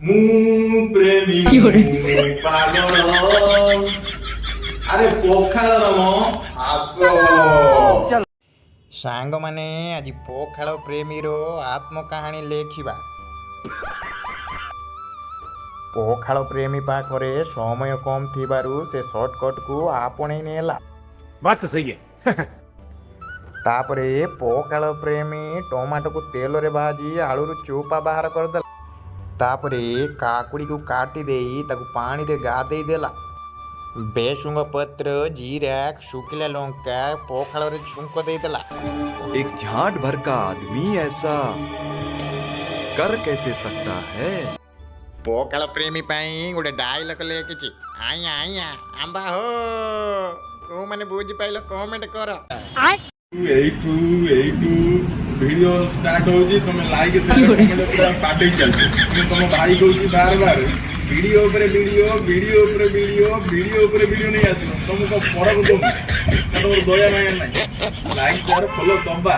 ମୁଁ ପ୍ରେମୀ, ମୁଁ ପାଗଳ। ଆରେ ପଖାଳର ମ ଆସ। ସାଙ୍ଗମାନେ, ଆଜି ପଖାଳ ପ୍ରେମୀର ଆତ୍ମକାହାଣୀ ଲେଖିବା। ପଖାଳ ପ୍ରେମୀ ପାଖରେ ସମୟ କମ୍ ଥିବାରୁ ସେ ସର୍ଟକଟ୍କୁ ଆପଣେଇ ନେଲା। बात तो सही है। ତାପରେ ପଖାଳ ପ୍ରେମୀ ଟମାଟୋକୁ ତେଲରେ ଭାଜି ଆଳୁରୁ ଚୋପା ବାହାର କରିଦେଲା। ତାପରେ କାକୁଡ଼ିକୁ କାଟି ଦେଇ ତାକୁ ପାଣିରେ ଗାଧେଇ ଦେଲା। ଭେସୁଙ୍ଗ ପତ୍ର, ଜିରା, ଶୁଖିଲା ଲଙ୍କା ପଖାଳରେ ଛୁଙ୍କ ଦେଇଦେଲା। एक झांट भर का आदमी ऐसा कर कैसे सकता है? ପଖାଳ ପ୍ରେମୀ ପାଇଁ ଗୋଟେ ଡାଇଲଗ ଲେଖିଛି। ଆଇଆ ଆଇଆ ଆମ୍ବା ହୋ। କୋଉମାନେ ବୁଝିପାଇଲ, କମେଣ୍ଟ କର। ଏଇଠୁ ଏଇଠୁ ଭିଡିଓ ଷ୍ଟାର୍ଟ ହଉଛି, ତମେ ଲାଇକ୍, ସେୟାର, କମେଣ୍ଟ ପୁରା ବାଡେଇ ଚାଲିଛ। ମୁଁ ତମ ଭାଇ କହୁଛି, ବାର ବାର ଭିଡିଓ ଉପରେ ଭିଡିଓ, ଭିଡିଓ ଉପରେ ଭିଡିଓ, ଭିଡିଓ ଉପରେ ଭିଡିଓ ନେଇ ଆସିବ। ତମକୁ କଣ ଫରକ ଦଉନି ନା? ତମର ଦୟା ମାୟା ନାହିଁ? ଲାଇକ୍, ସେୟାର, ଫଲୋ ଦବା।